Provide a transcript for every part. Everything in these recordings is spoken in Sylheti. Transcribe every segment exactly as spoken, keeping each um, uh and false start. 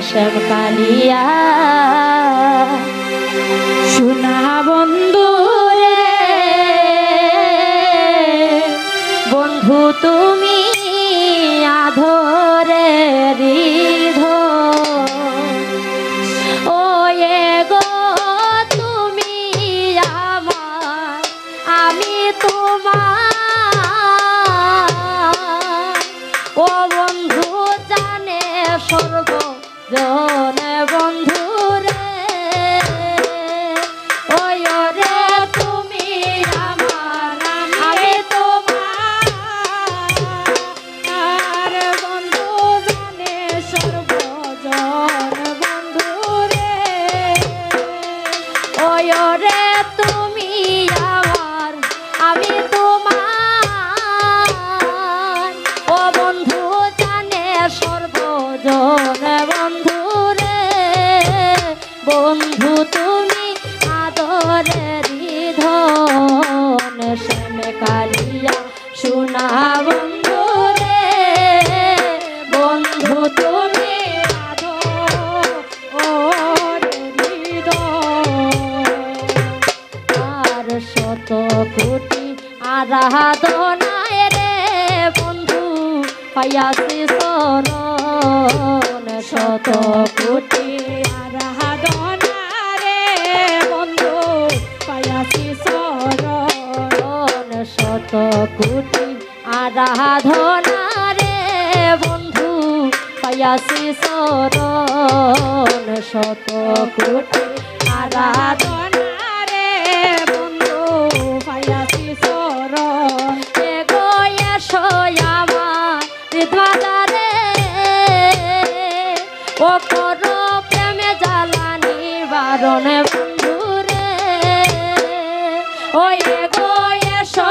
শ্যাম কালিয়া, সোনা বন্ধু রে, বন্ধু তুমি আদরের হৃদয়। ও এগো তুমি আমার, আমি তোমার। ও বন্ধু জানে সর্বজন বন্ধু রে। ওই রে তুমি আমার, আমি তোমার। আর বন্ধু জানে সর্বজন বন্ধু রে। ওই রে তুমি আমার, আমি তোমার। ও বন্ধু জানে সর্বজন বন্ধু রে। বন্ধু তুমি আদরের ধন, শ্যাম কালিয়া সোনা বন্ধু রে। বন্ধু তুমি আদরের ধন। আর শত কোটি আরাধনায় রে বন্ধু পাইয়াছি শরণ। শত কোটি আরাধনা রে বন্ধু পাইয়াছি শরণ। শত কোটি আরাধনা রে বন্ধু পাইয়াছি শরণ। শত কোটি আরাধনা রে বন্ধু পাইয়াছি শরণ। এগো এসো আমার হৃদবাজারে, ও করো প্রেমে জ্বালা নিবারণ বন্ধু রে। ও এগো এসো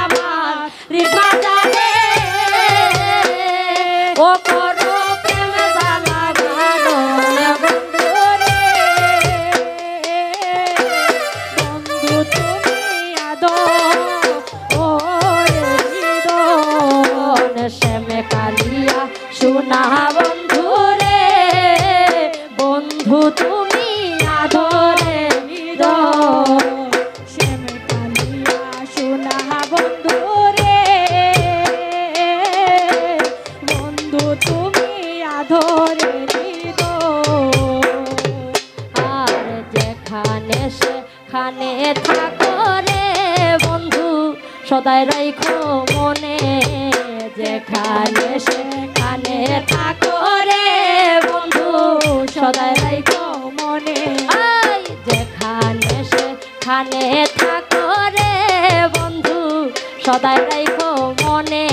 আমার হৃদবাজারে, ও করো প্রেমে জ্বালা নিবারণ বন্ধু রে। বন্ধু তুমি আদরের ধন, শ্যাম কালিয়া সোনা বন্ধু রে। বন্ধু তুমি আদরের ধন, শ্যাম কালিয়া সোনা বন্ধু রে। বন্ধু তুমি আদরের ধন। আর যেখানে সেখানে থাকো রে বন্ধু, সদাই রাখো মনে। যেখানে সেখানে থাকো রে বন্ধু, সদাই রাখো মনে। এই যেখানে সেখানে থাকো রে বন্ধু, সদাই রাখো মনে।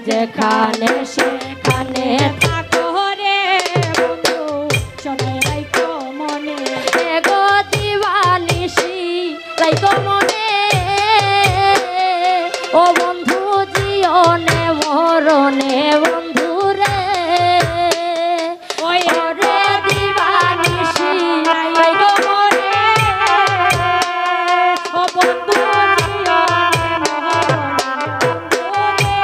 যেখানে সেখানে থাকো রে বন্ধু, সদাই রাখো মনে। এগো দিবানিশি রাখো মনে। ও বন্ধু জীবনে মরণে বন্ধু রে। ওই রে দিবানিশি রাখো মনে। ও বন্ধু জীবনে মরণে বন্ধু রে।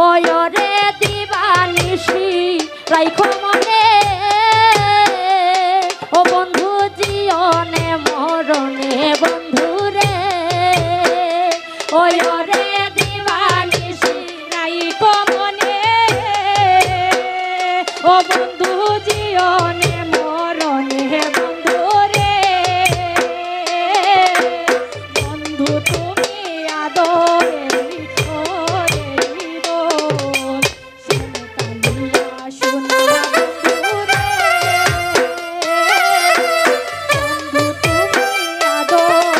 ওই রে দিবানিশি রাখো মনে। ও বন্ধু জীবনে মরণে বন্ধু রে। ওই রে দিবানিশি রাখো মনে। ও বন্ধু জীবনে মরণে বন্ধু রে। বন্ধু তুমি আদরের ধন। শ্যাম কালিয়া সোনা বন্ধু রে। বন্ধু তুমি আদরের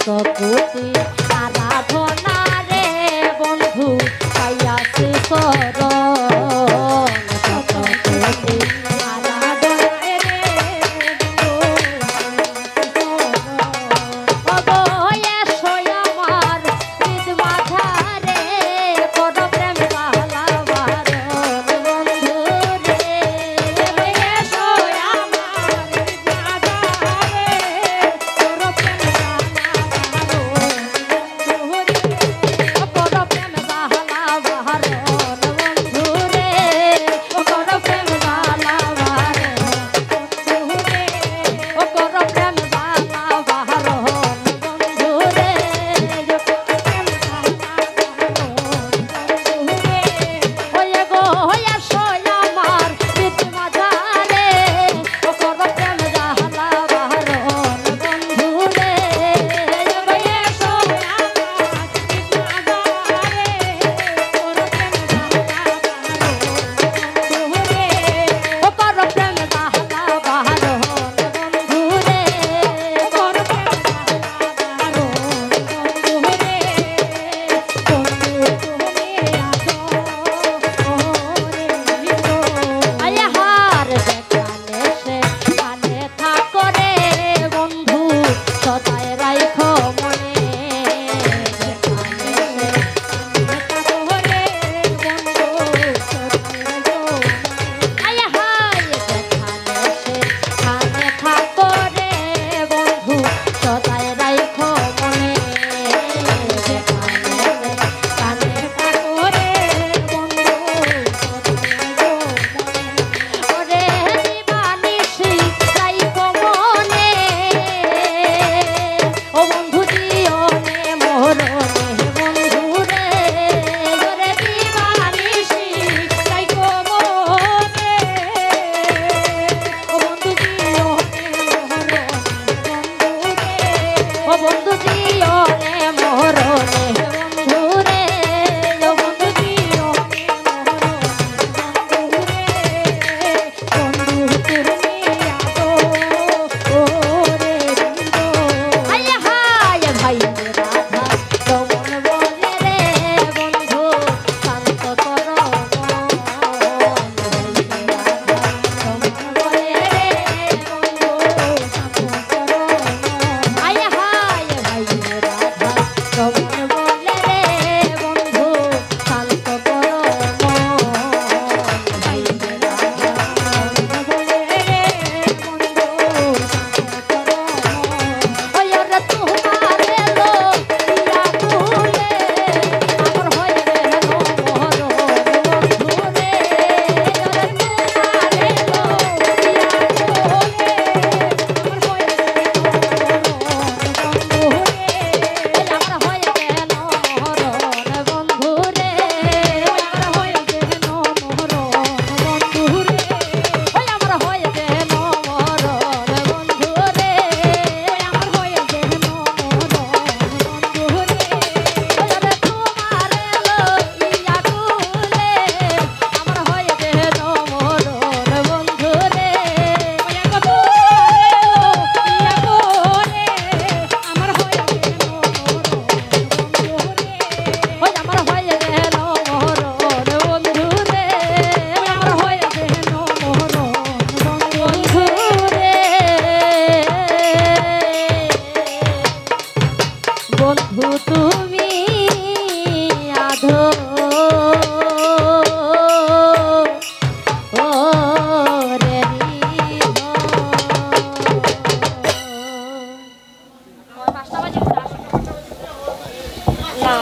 শতকোটি আরাধনা রে বন্ধু, পাইয়াছি শরণ। শতকোটি আরাধনা রে বন্ধু, পাইয়াছি শরণ। ও গো, এসো আমার হৃদ মাঝারে, করো প্রেম জ্বালা বারণ বন্ধু রে। এসো আমার হৃদ মাঝারে, করো প্রেম জ্বালা বারণ বন্ধু রে। ও করো প্রেম জ্বালা বারণ বন্ধু রে। ও করো প্রেম জ্বালা বারণ বন্ধু রে। ও করো প্রেম জ্বালা বারণ বন্ধু রে। ও করো প্রেম জ্বালা বারণ বন্ধু রে। ওই গো, ওই আসো আমার হৃদ মাঝারে। ও করো প্রেম জ্বালা বারণ বন্ধু রে। ওই আসো আমার হৃদ মাঝারে। ও করো প্রেম জ্বালা বারণ বন্ধু রে। ও করো প্রেম জ্বালা বারণ বন্ধু রে। ও করো প্রেম জ্বালা বারণ বন্ধু রে। বন্ধু তুমি আছো ওরে বন্ধু। আয় হার যেখানে সেখানে থাকো রে বন্ধু, সদায় রাখো মনে। যেখানে সেখানে থাকো রে বন্ধু, সদায় রাখো মনে। আয় হায় যেখানে সেখানে থাকো রে বন্ধু, সদায় রাখো মনে। যেখানে সেখানে থাকো রে বন্ধু, সদায় রাখো মনে। ওরে দিবানিশি রাখো মনে। ও বন্ধু জীবনে মরণে বন্ধু রে, ওরে দিবানিশি রাখো মনে। ও বন্ধু জীবনে মরণে বন্ধু রে, ও বন্ধু জীবনে মরণে বন্ধু রে, ও বন্ধু জীবনে মরণে বন্ধু রে। বন্ধু তুমি আছো ওরে বন্ধু। হায় হায় ভাই রাধা দমন বলে রে বন্ধু, শান্ত করো মন। ভাই রাধা দমন বলে রে বন্ধু, শান্ত করো মন। হায় হায় ভাই রাধা দমন বলে রে বন্ধু, শান্ত করো মন। বন্ধু তুমি আছো ওরে হৃদয়।